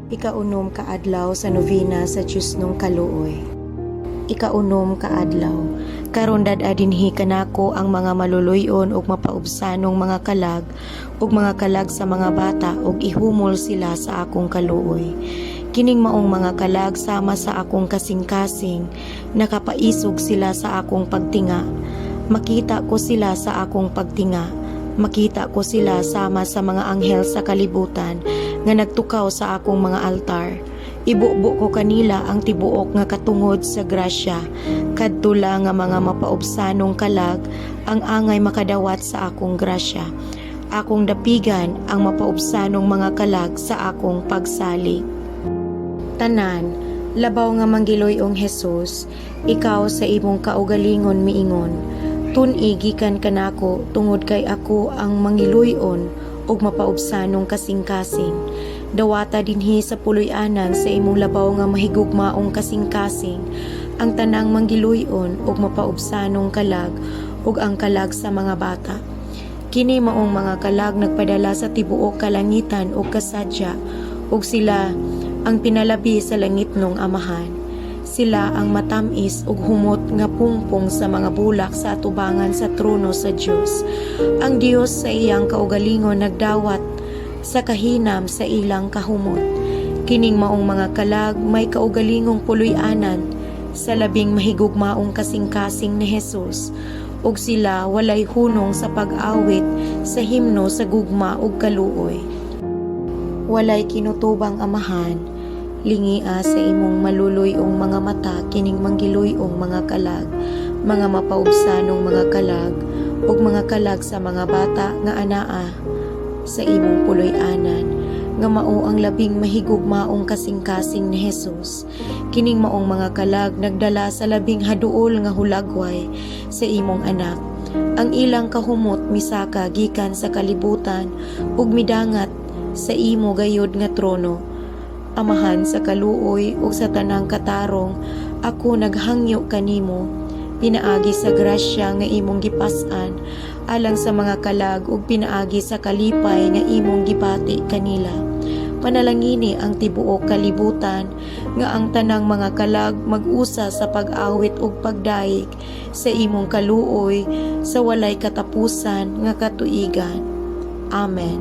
Ikaunom ka adlaw sa nobena sa Diyosnong Kaluoy. Ikaunom ka adlaw. Karon dad-a dinhi kanako ang mga maluluy-on ug mapaubsanong mga kalag ug mga kalag sa mga bata ug ihumol sila sa akong kaluoy. Kining maong mga kalag sama sa akong kasing-kasing, nakapaisog sila sa akong pagtinga. Makita ko sila sa akong pagtinga. Makita ko sila sama sa mga anghel sa kalibutan nga nagtukaw sa akong mga altar. Ibubo ko kanila ang tibuok nga katungod sa grasya. Kadto lang nga mga mapaubsanong kalag ang angay makadawat sa akong grasya. Akong dapigan ang mapaubsanong mga kalag sa akong pagsalig. Tanan, labaw nga manggiloy-ong Jesus, ikaw sa imong kaugalingon miingon, "Tun-i gikan kanako tungod kay ako ang mangiluy-on ug mapaubsanong kasing-kasing." Dawata dinhi sa puloy-anan sa imong labaw nga mahigugmaong kasing-kasing ang tanang manggiluy-on ug mapaubsanong kalag ug ang kalag sa mga bata. Kini maong mga kalag nagpadala sa tibuok kalangitan ug kasadya ug sila ang pinalabi sa langitnong Amahan. Sila ang matamis ug humot nga pungpong sa mga bulak sa atubangan sa trono sa Dios. Ang Dios sa iyang kaugalingon nagdawat sa kahinam sa ilang kahumot. Kining maong mga kalag may kaugalingong puloy-anan sa labing mahigugmaong kasing-kasing ni Jesus ug sila walay hunong sa pag-awit sa himno sa gugma ug kaluoy. Walay kinutubang Amahan, lingia sa imong maluluy-ong mga mata kining manggiluy-ong mga kalag, mga mapaubsanong mga kalag, ug mga kalag sa mga bata nga anaa sa imong puloy-anan, nga mao ang labing mahigugmaong kasing-kasing ni Jesus. Kining maong mga kalag nagdala sa labing haduol nga hulagway sa imong anak. Ang ilang kahumot misaka gikan sa kalibutan ug midangat sa imo gayod nga trono. Amahan sa kaluoy ug sa tanang katarong, ako naghangyo kanimo pinaagi sa grasya nga imong gipas-an alang sa mga kalag ug pinaagi sa kalipay nga imong gibati kanila. Panalangini ang tibuok kalibutan nga ang tanang mga kalag mag-usa sa pag-awit ug pagdayeg sa imong kaluoy sa walay katapusan nga katuigan. Amen.